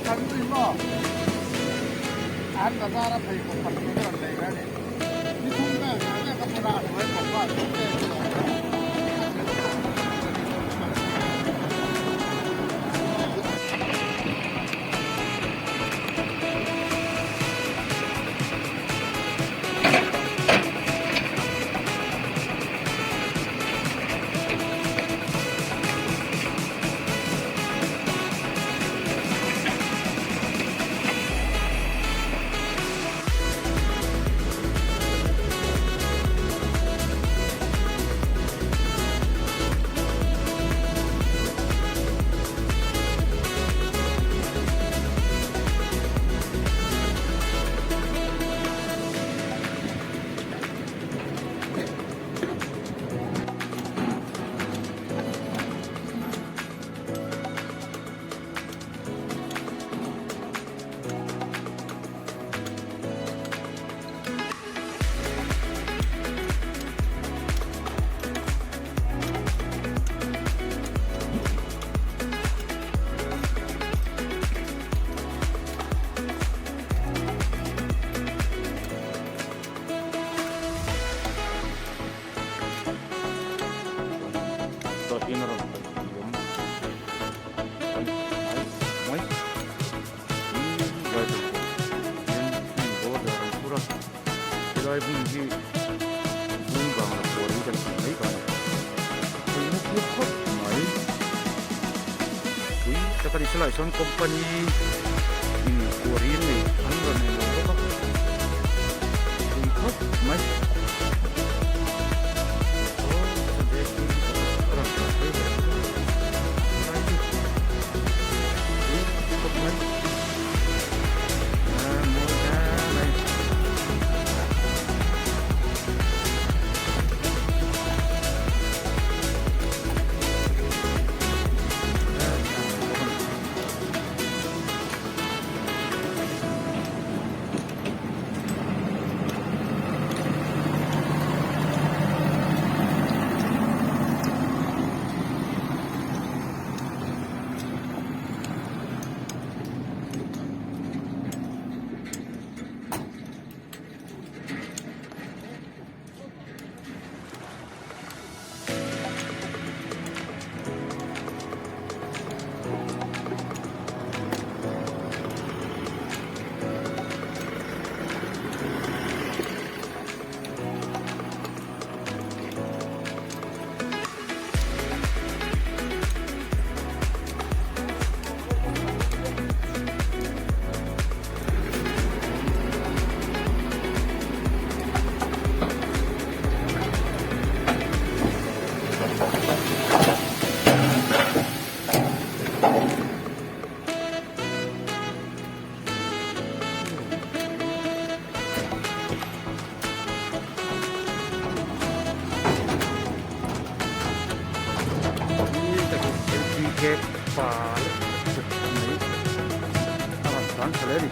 Kan nui maw? An bazar a pheikhawk pakhat ka rawn nei ve a ni. Ni thum vel zel vel ka bula a hnuai kawp a, thum vel chu a awm a. A chelh tawh ka ni dawn chuan a ni. Tah hian a rawn kal thiam a ni mai mai tin driver pawh hian hmun bawr leh a rawn phur a helai hmun hi bung vang la kual hi kan tih mai khan pui na thil khawp mai pui tak a ni helaiah sawn company in kuar in nei an rawn nei lo bawk a pui khawp mai. A rawn tlan tha hle a ni.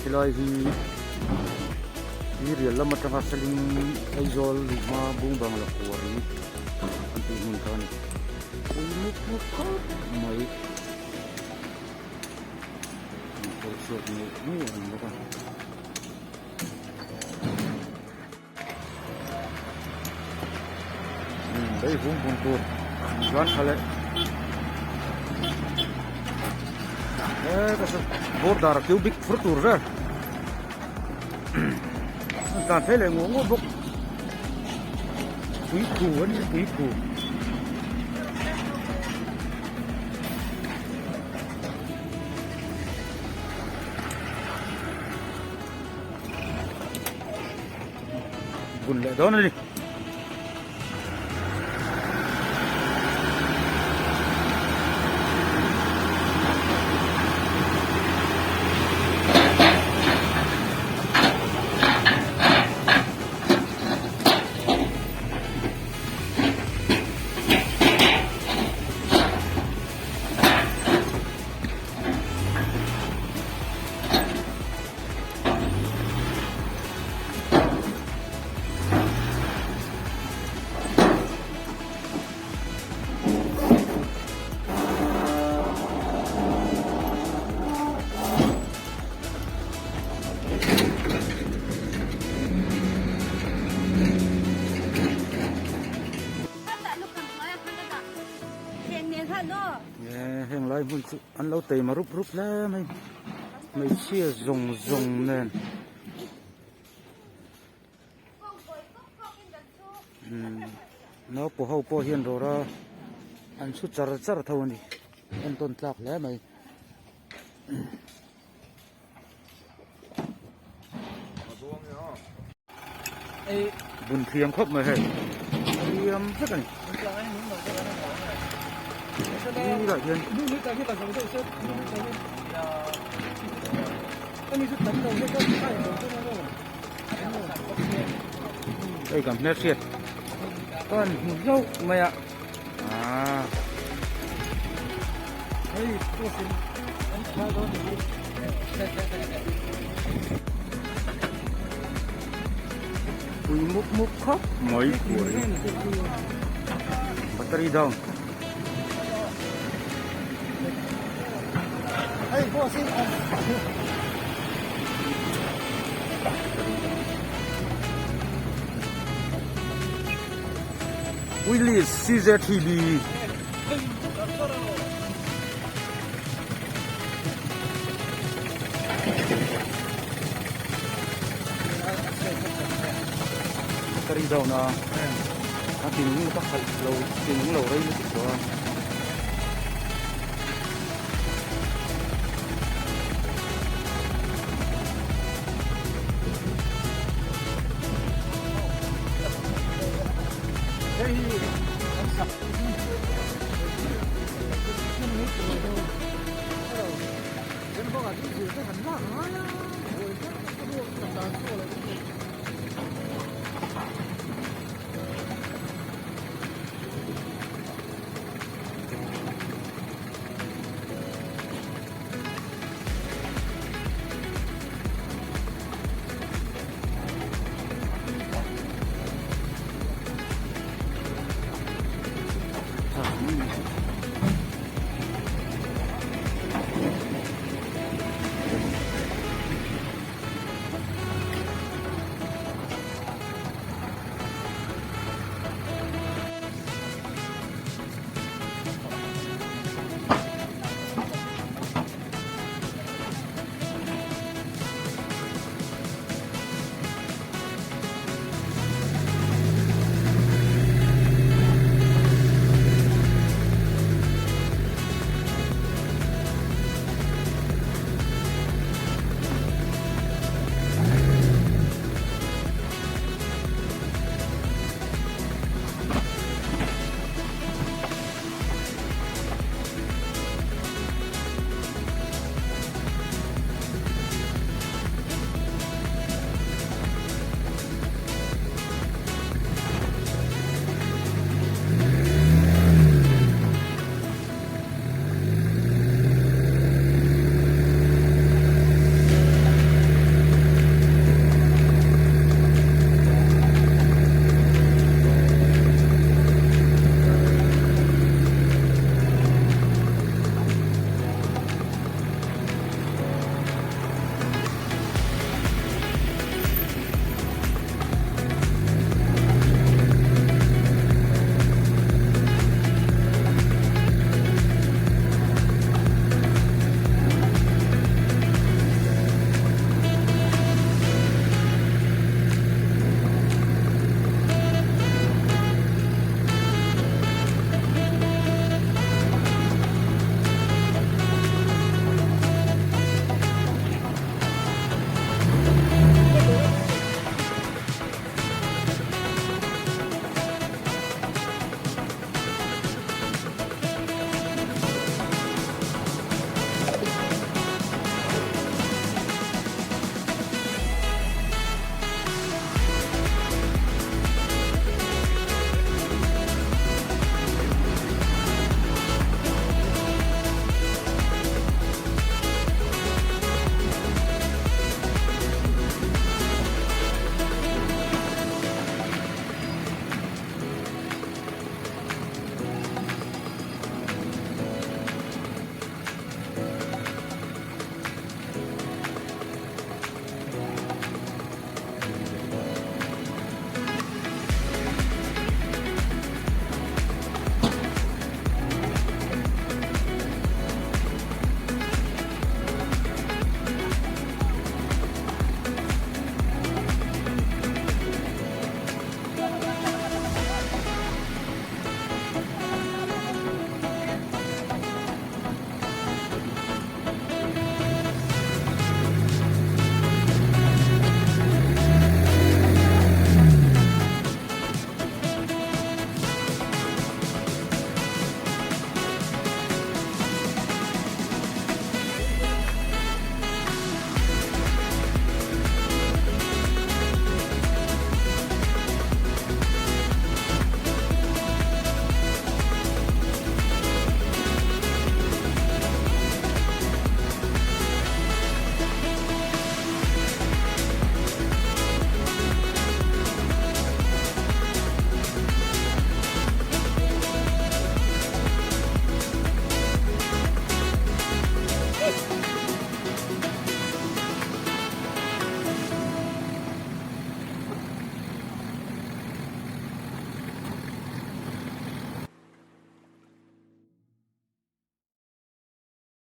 Helai hi Tuirial lam atanga Saling Aizawl luhma bung bangla kuari an tih hmun kha a ni. Pui mup mup khawp mai. An kawr chhuak ngei ngei ang bawk a. Lei vung bun tur an zuan tha leh he border a cubic fur tur vel an tlan phei leh nguah nguah bawk pui khu an ni pui khu. Bun leh dawn a ni. Heng lai hmun chu an lo teima rup rup hle mai hmeichhia zawng zawng nen naupang ho pawh hian rawra an chhu char char tho a ni entawn tlak hle mai. Bun thiam khawp mai hei thiam vek a ni tah hian hei kan hmelhriat kan hmu hlauh mai a. Ah. Pui mup mup khawp mai kuai. Battery down. Willys CZTB Battery down a a ti nung tak khalh lo ti nung lo rei lutuk tawh a.